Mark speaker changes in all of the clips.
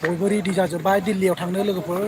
Speaker 1: बयबो रेडि जाजोब्बाय दिल्लीयाव थांनो लोगोफोर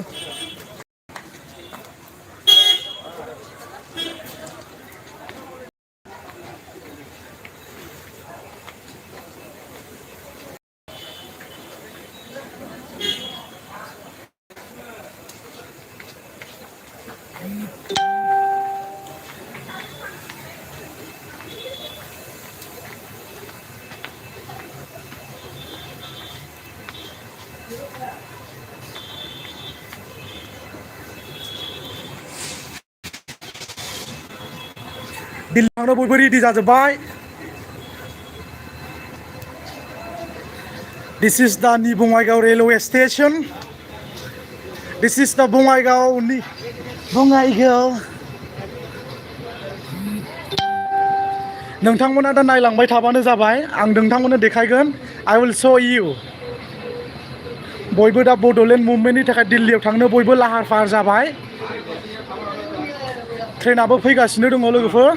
Speaker 1: दिल्ली थांनो बयबो रेडि जाजोब्बाय This is the Bongaigaon railway station. This is the Bongaigaon. नोंथांमोना दा नायलांबाय थाबानो जाबाय आं नोंथांमोननो देखायगोन I will show you बयबो दा बड'लेण्ड मुभमेन्टनि थाखाय दिल्लीयाव थांनो बयबो लाहार फाहार जाबाय ट्रेनाबो फैगासिनो दङ लोगोफोर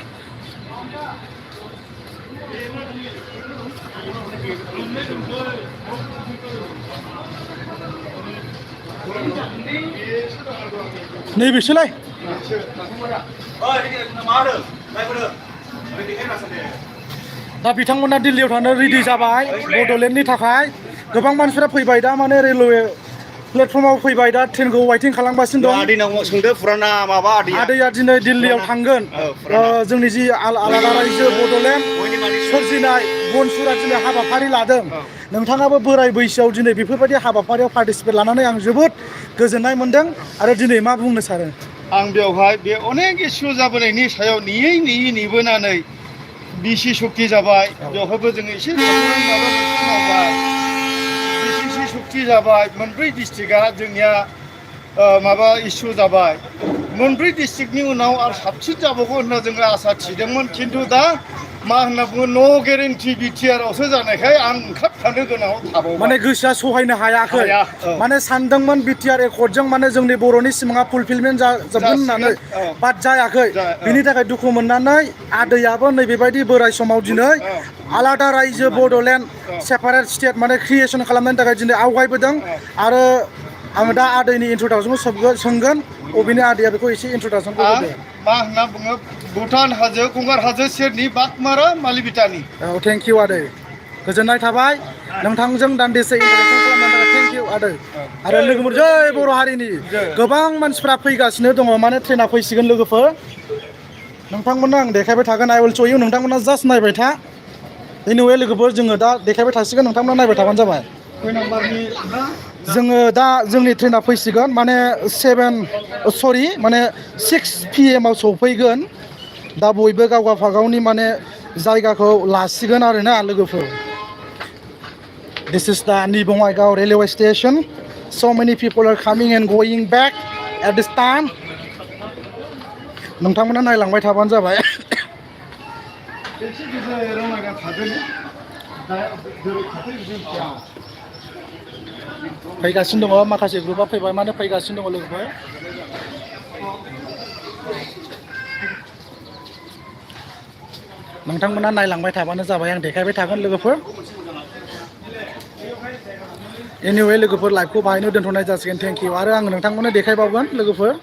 Speaker 1: नैबेसोलाय दा बिथांमोना दिल्लीयाव थांनो रेडि जाबाय बड'लेण्डनि थाखाय गोबां मानसिफोरा फैबाय दा माने रेलवे प्लेटफर्माव फैबाय दा ट्रेनखौ वेटिं खालामगासिनो दं
Speaker 2: आदैनाव सोंदो फुराना माबा
Speaker 1: आदैया दिनै दिल्लीयाव थांगोन जोंनि जि आलादा रायजो बड'लेण्ड सोरजिनाय BoNSUआ दिनै हाबाफारि लादों नोंथाङाबो बोराय बैसोआव दिनै बेफोरबायदि हाबाफारियाव पार्टिसिपेट लानानै आं जोबोद गोजोननाय मोनदों आरो दिनै मा बुंनो सानो
Speaker 2: आं बेवहाय बे अनेक इस्यु जाबोनायनि सायाव नेयै नेबोनानै बिसि सक्ति जाबाय बेवहायबो जोङो एसे माबा मावबाय बिसि सक्ति जाबाय मोनब्रै डिस्ट्रिक्टआ जोंनिया माबा इस्यु जाबाय मोनब्रै डिस्ट्रिक्टनि उनाव आरो साबसिन जाबावगोन होनना जोङो आसा थिदोंमोन खिन्थु दा मा होनना बुङो न' गेरेन्टि बिटिआरआवसो जानायखाय आं ओंखारफानो गोनाङाव थाबावबाय
Speaker 1: माने गोसोआ सहायनो हायाखै माने सानदोंमोन बिटिआर एकर्डजों माने जोंनि बर'नि सिमाङा फुलफिलमेन्ट जाजोबगोन होननानै बाट जायाखै बिनि थाखाय दुखु मोननानै आदैयाबो नैबेबायदि बोराय समाव दिनै आलादा रायजो बड'लेण्ड सेपारेट स्टेट माने क्रिएसन खालामनायनि थाखाय दिनै आवगायबोदों आरो आङो दा आदैनि इन्ट्रडाक्सनखौ सोंगोन अबेनि आदैया बेखौ एसे इन्ट्रडाक्सनखौ होदो
Speaker 2: मा होनना बुङो भुटान हाजो गंगार हाजो सेरनि बागमारा मालिबिटानि
Speaker 1: औ थेंक इउ आदै गोजोननाय थाबाय नोंथांजों दान्दिसे इन्ट्रडाक्सन खालामनायनि थाखाय थेंक इउ आदै आरो लोगोफोर जै बर' हारिनि गोबां मानसिफ्रा फैगासिनो दङ माने ट्रेना फैसिगोन लोगोफोर नोंथांमोननो आं देखायबाय थागोन I will show you नोंथांमोना जास्ट नायबाय था एनिवे लोगोफोर जोङो दा देखायबाय थासिगोन नोंथांमोना नायबाय थाबानो जाबाय जोङो दा जोंनि ट्रेना फैसिगोन माने 6 PM आव सफैगोन दा बयबो गावगावनि माने जायगाखौ लासिगोन आरोना लोगोफोर This is the Bongaigaon railway station so many people are coming and going back at this time नोंथांमोना नायलांबाय थाबानो जाबाय फैगासिनो दङ माखासे ग्रुपआ फैबाय माने फैगासिनो दङ लोगोफोर नोंथांमोना नायलांबाय थाबानो जाबाय आं देखायबाय थागोन लोगोफोर एनिवे लोगोफोर लाइभखौ बाहायनो दोनथ'नाय जासिगोन थेंक इउ आरो आं नोंथांमोननो देखायबावगोन लोगोफोर